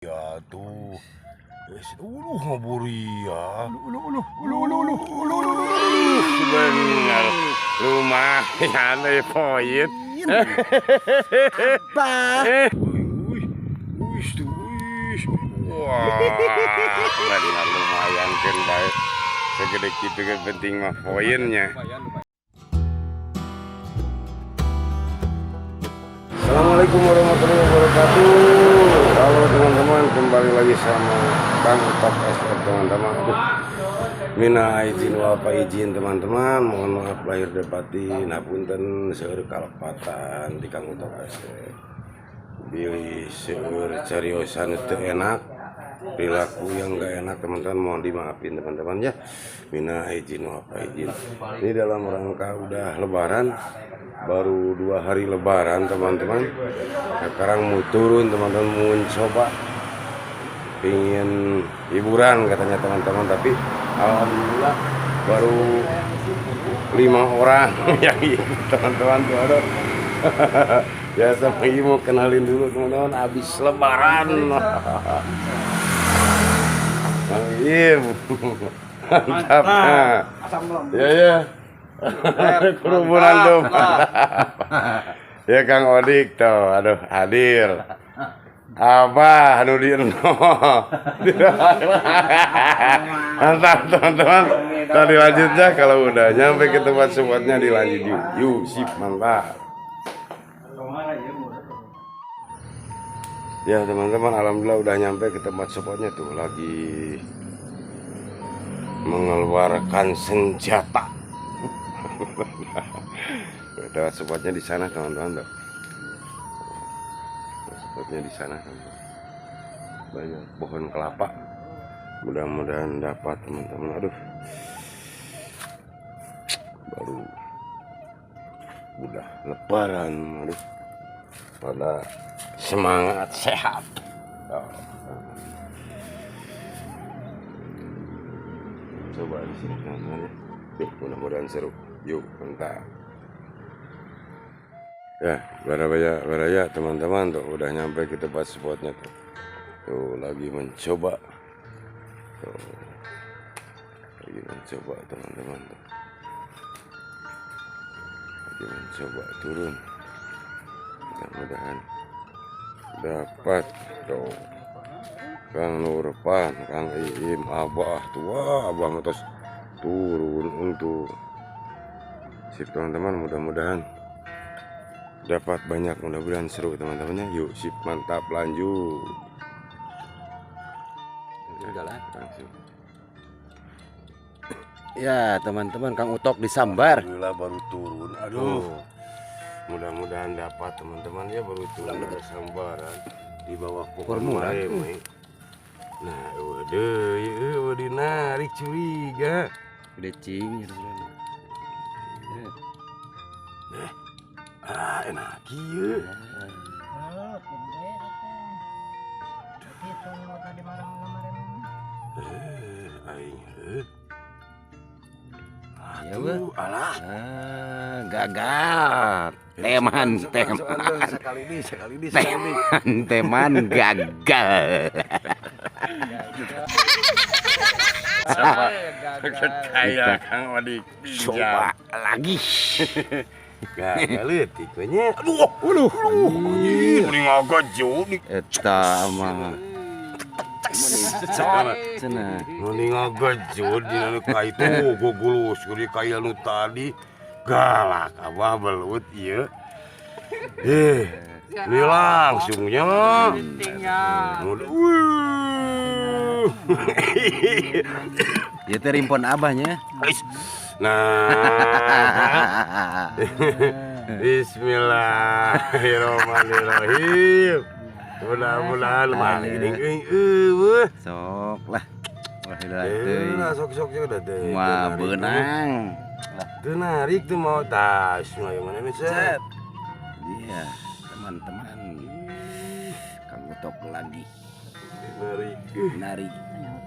Ya tuh. Ngaburia. Ulu ulu ulu ulu ulu ulu ulu ulu. Bener. Lumayan deh poin. Abah. Wih, wih, tuh, wih. Wah, bener lumayan kan baik. Segede gitu kan penting mah poinnya. Assalamualaikum warahmatullahi wabarakatuh. Halo teman-teman, kembali lagi sama Bang Top SF teman-teman. Aduh, minal aidin wal faizin teman-teman. Mohon maaf lahir dan batin. Hapunten seueur kalepatan di Kang Utok SF. Bilih seueur cariosan teu enak, perilaku yang enggak enak teman-teman, mohon dimaafin teman-teman ya. Minal aidin wal faizin. Ini dalam rangka udah lebaran, baru 2 hari lebaran teman-teman. Sekarang mau turun teman-teman, mau coba pingin hiburan katanya teman-teman, tapi alhamdulillah baru 5 orang yang ikut teman-teman tuh. Aduh. Ya, sama ini mau kenalin dulu teman-teman, habis lebaran Bang Im, mantap. Ya ya, kerumunan tuh ya. Kang Odik tuh, aduh, hadir. Abah anu di mantap teman-teman. Tadi lanjutnya kalau udah nyampe ke tempat spotnya dilanjut yuk. Yuk, sip, mantap ya teman-teman. Alhamdulillah udah nyampe ke tempat spotnya tuh, lagi mengeluarkan senjata. Tempat spotnya di sana teman-teman tuh. Spotnya di sana teman-teman. Banyak pohon kelapa, mudah-mudahan dapat teman-teman. Aduh, baru udah lebaran, aduh, pada semangat sehat. Oh. Coba di sini teman-teman ya. Yuk, mudah-mudahan seru. Yuk, mantap ya. Baraya baraya teman-teman tuh, udah nyampe ke tempat spotnya tuh. Tuh lagi mencoba tuh, lagi mencoba teman-teman tuh, lagi mencoba turun, mudah-mudahan dapat tuh. Kang Nurpan, Kang Iim, Abah tua, Abah terus turun untuk sip teman-teman, mudah-mudahan dapat banyak, mudah-mudahan seru teman-temannya. Yuk, sip, mantap, lanjut. Langsung. Ya teman-teman, Kang Utok disambar. Alhamdulillah baru turun. Aduh. Mudah-mudahan dapat teman-teman ya, baru turun ada sambaran di bawah pohon Kurmuran. mareme. Nah, waduh, ya, udah dinarik curiga. Gede cing. Ah, enak ieu. Oh, gede teh. Itu tadi malam kemarin. Eh, aing heuh. Ya, Atuh, alah. Ah, gagal. Teman, teman, Sekali ini, sekali ini, sekali ini. Teman, teman gagal. Sama kayak Kang Odik. Coba lagi. Gagal leutik we nya. Aduh, aduh, anjing, mending ngagajut nih. Eta mah. Cenah. Mending ngagajut dina nu ka itu gugulus gede kaya nu tadi. Galak abah belut ieu. Eh, ini langsungnya. Wih. Ya teh rimpon abahnya. Nah, Bismillahirrahmanirrahim. Mudah-mudahan mah ini eueuh. Sok lah. Wah, heula Eh, teuing. lah sok sok sok udah teh. Mah beunang. Teu narik tuh mau tas, mana mana set. Iya, teman-teman. Kang Utok lagi Narik. narik.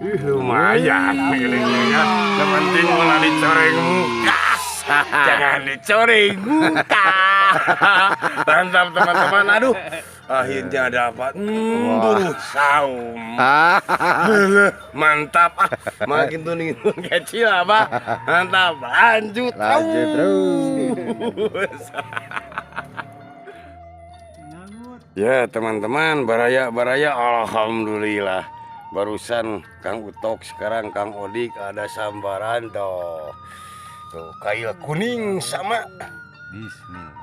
Ih, lumayan ini ya. Yang penting ulah dicoreng muka. Jangan dicoreng muka. Mantap teman-teman. Aduh. Akhirnya dapat buru saum. Mantap ah. Makin tuning kecil apa? Mantap. Lanjut. Lanjut terus. Ya teman-teman, baraya-baraya alhamdulillah. Barusan Kang Utok, sekarang Kang Odik ada sambaran tuh. Tuh kail kuning sama Bismillah.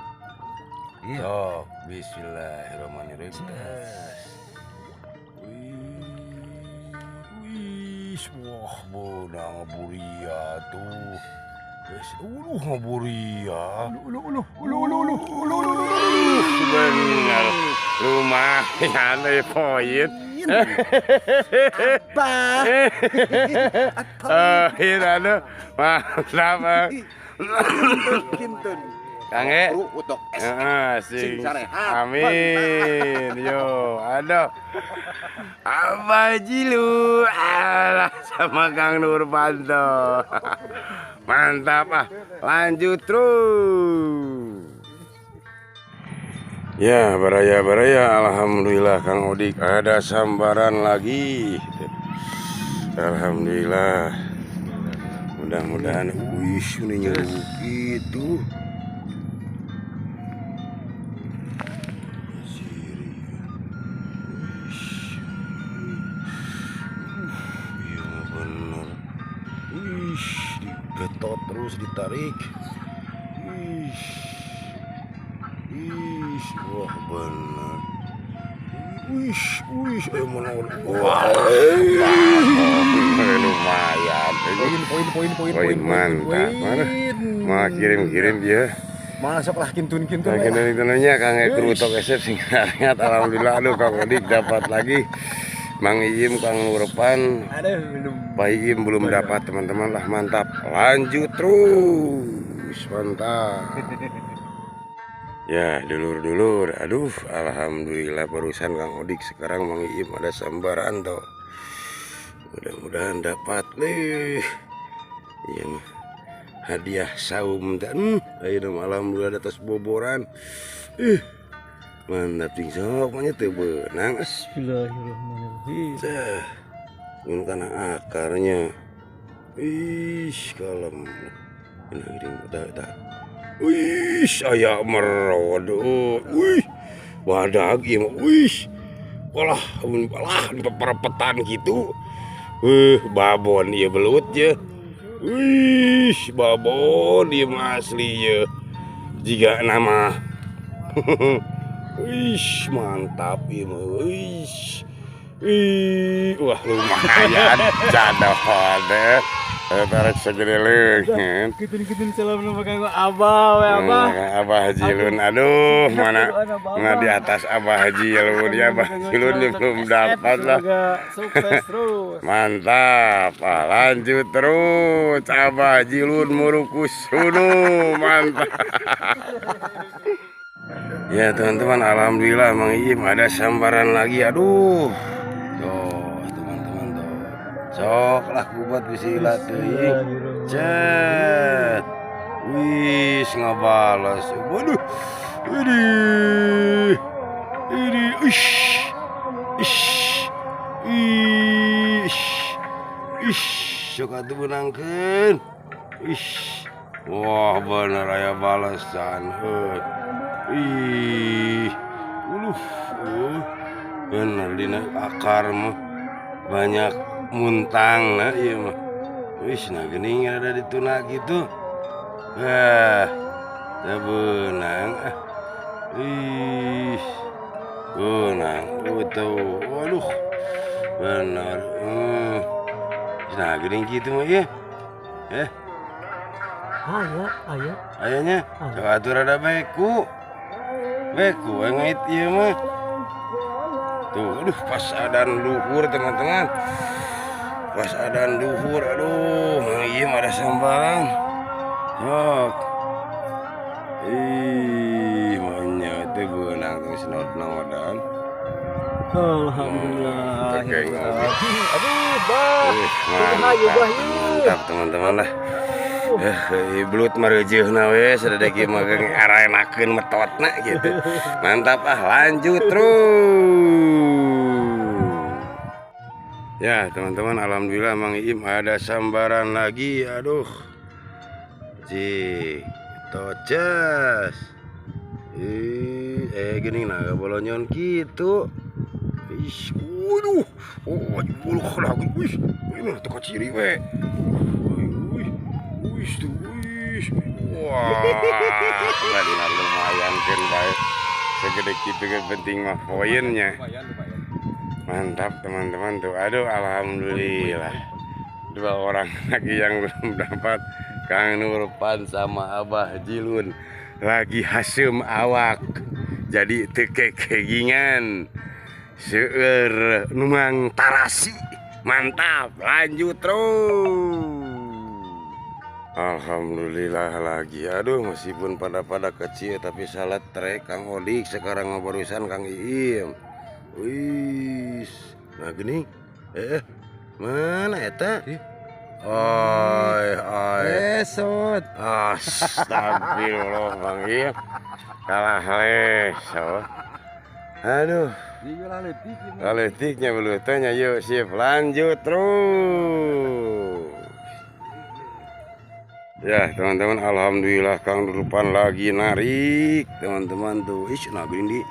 Iya. Sok, bismillahirrahmanirrahim. Wih, wah, bonang ngaburia tuh. Wes, ngaburia. Ulu ulu ulu ulu ulu ulu ulu ulu. Bener, lumayan deh poin. Apa? Iya, aduh, mantap. Kintun. Kang E. Utok S. Sing. Sing sarehat. Amin. Yo, aduh. Abah Jilu. Alah sama Kang Nurpanto. Mantap ah. Lanjut terus. Ya, baraya-baraya alhamdulillah Kang Odik ada sambaran lagi. Alhamdulillah. Mudah-mudahan wih ini nyeruk gitu. Dibetot terus ditarik. Wih, wih, wah bener. Wih, wih, ayo mana? Wah, lumayan. Poin poin poin Poin mantap. Mana? Mau kirim-kirim ya. Masuklah kintun-kintun. Nah, kintun-kintunnya Kang Ekrutok SF sing ingat alhamdulillah aduh Kang Odik dapat lagi. Mang Iim, Kang Nurpan, Pak Iim belum dapat teman-teman lah, mantap. Lanjut terus, mantap. Ya dulur-dulur, aduh alhamdulillah barusan Kang Odik, sekarang Mang Iim ada sambaran toh. Mudah-mudahan dapat nih. Iya hadiah saum dan ayo alhamdulillah atas boboran. Ih. Mantap ting sok mah teu beunang. Bismillahirrahmanirrahim. Ceh. Mun kana akarnya. Ih, kalem. Ini geuning tah tah. Wih, aya merod. Wih. Wadag ieu mah. Wih. Walah, mun walah perepetan gitu. Babon ieu belut ye. Wih, babon ieu mah asli ye. Jiga nama. Wih, mantap ieu mah. Wih. Ih, wah lumayan. Cadoh deh. Tarik segede leungeun. Kitun-kitun salam nama Kang Abah, we Abah. Abah Haji Lun, aduh mana mana di atas Abah Haji Lun ya, Abah Haji Lun belum dapat lah. Semoga sukses terus. Mantap, lanjut terus Abah Haji Lun murukus sunu, mantap. Ya teman-teman, alhamdulillah Mang Iim ada sambaran lagi, aduh. Tuh teman-teman tuh. Sok lah kubat bisi teuing. Cet. Wih, ngabales. Waduh. Ini. Ini. Ish. Ish. Ish. Ish. Sok atuh beunangkeun. Ish. Wah, bener aya balesan. Heuh. Ih. Uluh. Bener dina akar mah banyak muntang nah ieu mah. Wih, nah geuning ada di tuna gitu. Wah, teu beunang ah. Ih. Beunang utuh. Waduh. Bener. Nah geuning kitu mah ieu. Aya, aya. Ayanya, coba atur ada beku. Beku ngait ieu mah. Tuh, aduh pas adan luhur teman-teman. Pas adan luhur, aduh, Mang Iim ada sambaran. Yok. Ih, maunya teh beunang teh senot-nodan. Alhamdulillah. Oke, Aduh, bah. Mantap, mantap teman-teman lah. Belut mareujeuna we sadadek ieu mah arenakeun metotna gitu. Mantap ah, lanjut terus. Ya teman-teman, alhamdulillah Mang Iim ada sambaran lagi. Aduh, cik toces. Gini naga bolonyon gitu. Ih, waduh, oh, buluh lagi, wih, ini mah teka ciri we. Wih, wih, tuh, wih, wah, benar lumayan kan baik. Segede gitu kan penting mah poinnya. Lumayan, lumayan. Mantap teman-teman tuh. Aduh, alhamdulillah. Dua orang lagi yang belum dapat, Kang Nurpan sama Abah Jilun lagi haseum awak. Jadi teu kekegingan. Seueur numang tarasi. Mantap, lanjut terus. Alhamdulillah lagi. Aduh, meskipun pada-pada kecil tapi salah trek Kang Odik sekarang mah barusan Kang Iim. Wis, nah gini, mana eta? Oi, oi. Lesot. Astagfirullah Bang Iim. Kalah lesot. Aduh, Iya lah leutik ini. leutiknya belutnya yuk sip lanjut terus. Ya teman-teman, alhamdulillah Kang Nurpan lagi narik teman-teman tuh. Ih, nah gini di,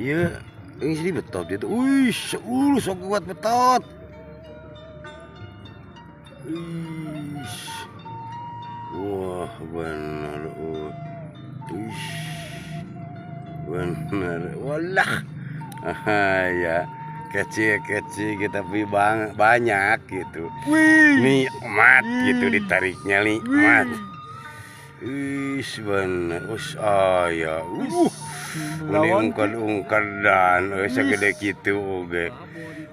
iya, ini sini betot itu. Wih, sok kuat betot. Ih, wah benar. Ih, benar. Walah, ah, ya kecil-kecil kita tapi banyak gitu. Wih. Nikmat gitu ditariknya nikmat. Ih, bener. Us aya. Ini ungked-ungkedan euy segede kitu oge.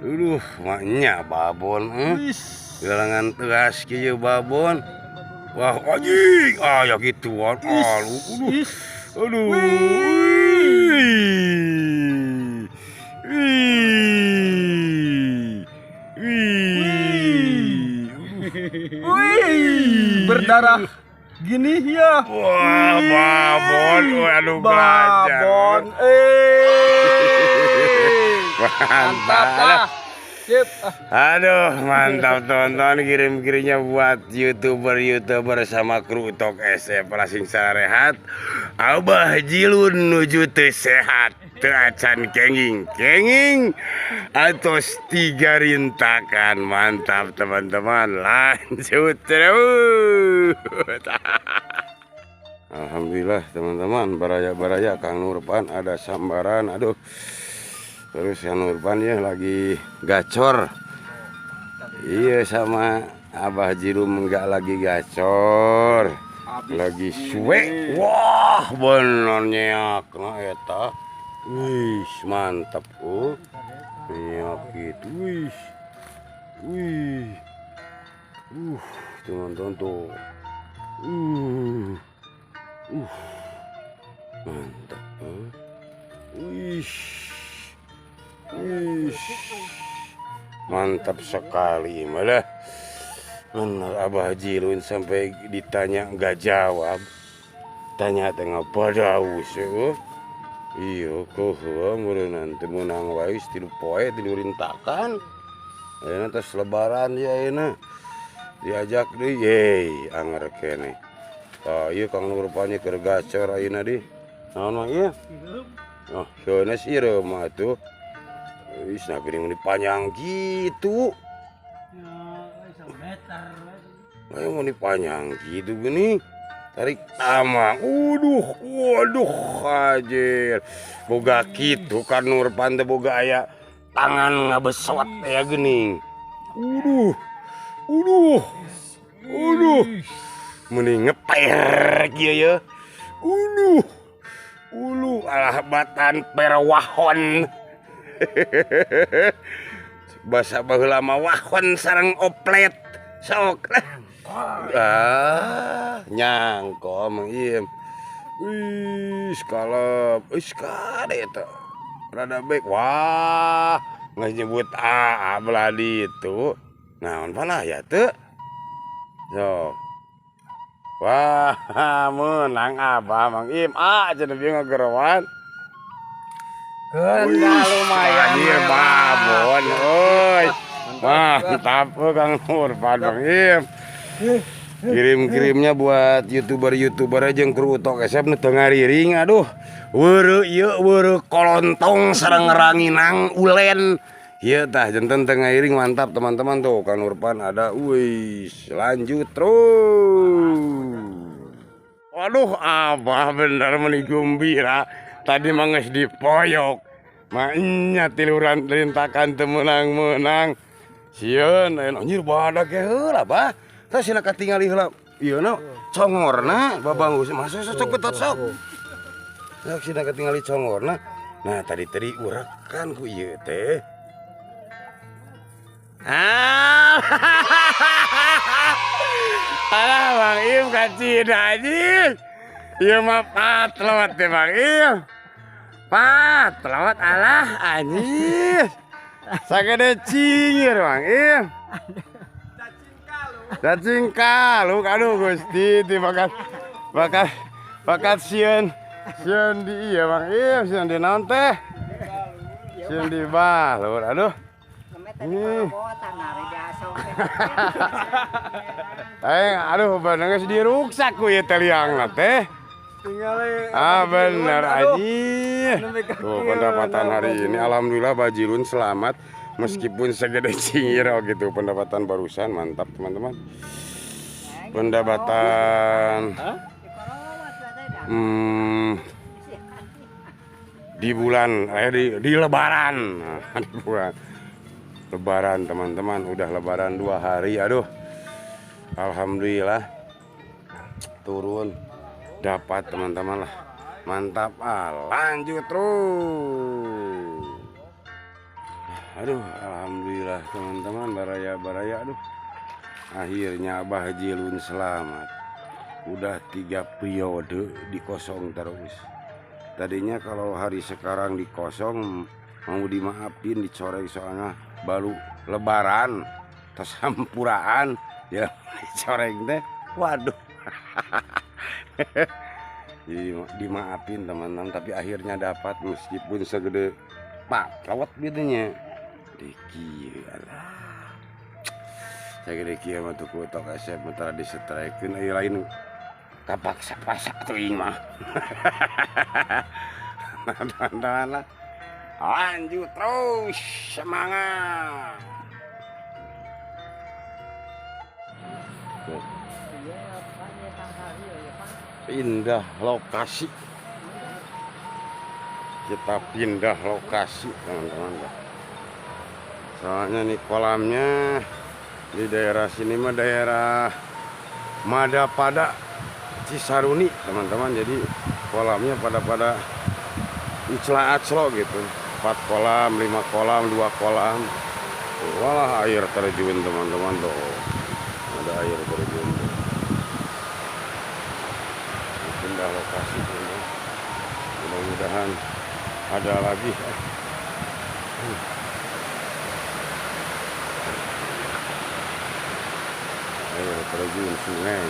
Aduh, maknya babon eh. Galangan tegas kieu babon. Wah, anjing. Aya gituan. Aduh. Aduh. Wih. Wih. Wih. Wih, berdarah gini ya. Wah, babon. Waduh, belajar. Babon. Mantap Mantap. ah. Sip. Ah. Aduh, mantap teman-teman, kirim-kirimnya buat YouTuber-YouTuber sama kru Tok SF sing sarehat. Abah Jilun nuju teu sehat, teu acan kenging, kenging atos tiga rintakan. Mantap teman-teman, lanjut terus. Alhamdulillah teman-teman, baraya-baraya Kang Nurpan ada sambaran. Aduh. Terus Kang Nurpan ya lagi gacor. Iya sama Abah Jirum enggak lagi gacor. Lagi suwe. Wah, bener nyeak nah eta. Wih, mantap oh. Nyeak gitu. Wih. Wih. Teman-teman tuh. Mantap. Wih. Wih. Mantap sekali malah. Benar Abah Jilun sampai ditanya nggak jawab. Tanya tengah padaus ya. Iya, koho meureunnan teu meunang wae 3 poe 3 rintakan. Ayeuna tos lebaran ya ayeuna. Diajak deui, ye anger keneh. Tah ieu Kang Nurpan keur gacor ayeuna di. Naon mah ieu? Oh, sanes ieu mah atuh. Wis nah geuning panjang gitu. Ya, meter. Ayo mau panjang gitu gini. Tarik tamang. Waduh, waduh anjir. Boga kitu kan Nurpan teh boga aya tangan ngabesot ya geuning. Waduh. Waduh. Waduh. Mending ngeper kieu ya. Uluh. Uluh alah batan perwahon. Bahasa baheula mah wahon sareng oplet. Sok lah. Ah, nyangko Mang Im. Wih, kalep. Wih, kade eta. Rada baik. Wah, nggak nyebut A belah itu. Naon panah ya teu? Sok. Wah, menang Abah Mang Im. Ah, cenah bieu ngageroan. Keun lumayan. Iya, babon euy. Mantap Kang Nurpan Bang Im. Kirim-kirimnya buat youtuber-youtuber aja yang kru Utok SF nu teu ngariring aduh. Weureu ieu weureu kolontong sareng ranginang ulen. Ieu tah janten teu ngariring mantap teman-teman tuh Kang Nurpan ada. Wih, lanjut terus. Waduh, Abah bener meni gumbira. Tadi mah geus dipoyok. Maknya tiluran rintakan teu meunang-meunang. Sieun anjir badak ge heula, Bah. Tah sina katingali heula. Ieu na congorna babangus masuk sok betot sok. Sok sina katingali congorna. Nah, tadi tadi urekan ku ieu teh. Ah. Alah Bang Im kacida anjing. Ieu mah patlot teh Bang Im. Patlot alah anjing. Sagede cingir Bang Im. Cacing kaluk aduh Gusti di bakat bakat bakat sieun sieun di ieu Bang Im sieun di naon teh? Sieun di balur aduh. Aduh bener geus diruksak ku ieu teh liangna teh. Ah bener anjing. Tuh pendapatan hari ini alhamdulillah Bajilun selamat meskipun segede cingir gitu pendapatan barusan mantap teman-teman. Pendapatan di bulan di lebaran. Di bulan lebaran teman-teman, udah lebaran 2 hari aduh. Alhamdulillah turun dapat teman-teman lah. Mantap, lanjut terus. Aduh, alhamdulillah teman-teman, baraya-baraya aduh. Akhirnya Abah Jilun selamat. Udah 3 periode dikosong terus. Tadinya kalau hari sekarang dikosong mau dimaafin, dicoreng soalnya baru lebaran tersampuraan ya dicoreng teh. Waduh. Jadi dimaafin teman-teman, tapi akhirnya dapat meskipun segede patlot gitu nya. Deki alah. Segede kieu mah tuh ku Utok SF mah disetrekeun euy lain kapaksa-paksa teuing mah. Teman-teman lah. Lanjut terus semangat. Tuh. Pindah lokasi. Kita pindah lokasi teman-teman. Soalnya nih kolamnya di daerah sini mah daerah Madapada Cisaruni teman-teman. Jadi kolamnya pada icla-aclo gitu. 4 kolam, 5 kolam, 2 kolam. Walah air terjun teman-teman tuh. Ada air terjun. Pindah lokasi teman-teman. Mudah-mudahan ada lagi. Air terjun sungai.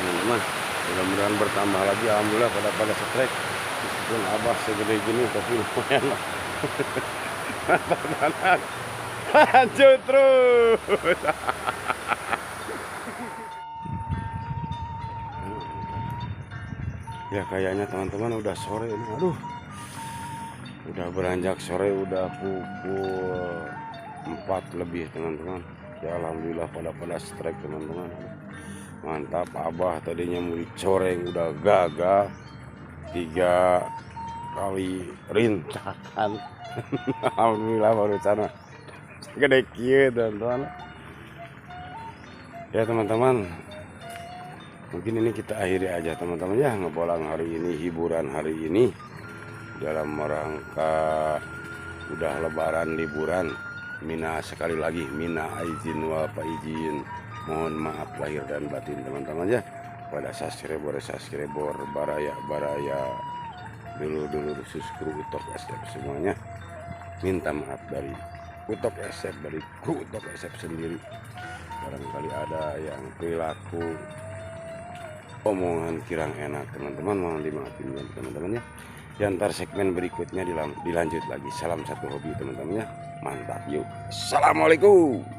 Teman-teman, mudah-mudahan bertambah lagi. Alhamdulillah pada strike. Meskipun Abah segede gini tapi lumayan lah. Lanjut terus. Ya kayaknya teman-teman udah sore ini. Aduh. Udah beranjak sore, udah pukul 4 lebih teman-teman. Ya alhamdulillah pada strike teman-teman. Mantap, Abah tadinya mau dicoreng udah gagal 3 kali rintakan. Alhamdulillah baru sana gede kieu teman-teman. Ya teman-teman, mungkin ini kita akhiri aja teman-teman ya, ngebolang hari ini, hiburan hari ini dalam rangka udah lebaran liburan. Mina sekali lagi, mina aizin wa faizin, mohon maaf lahir dan batin teman-teman ya. Pada subscriber baraya dulu khusus kru Utok SF semuanya, minta maaf dari Utok SF, dari kru Utok SF sendiri. Barangkali ada yang perilaku omongan kurang enak, teman-teman, mohon dimaafin ya, teman-teman ya. Ya, ntar segmen berikutnya dilanjut lagi. Salam satu hobi, teman-teman ya. Mantap yuk. Assalamualaikum.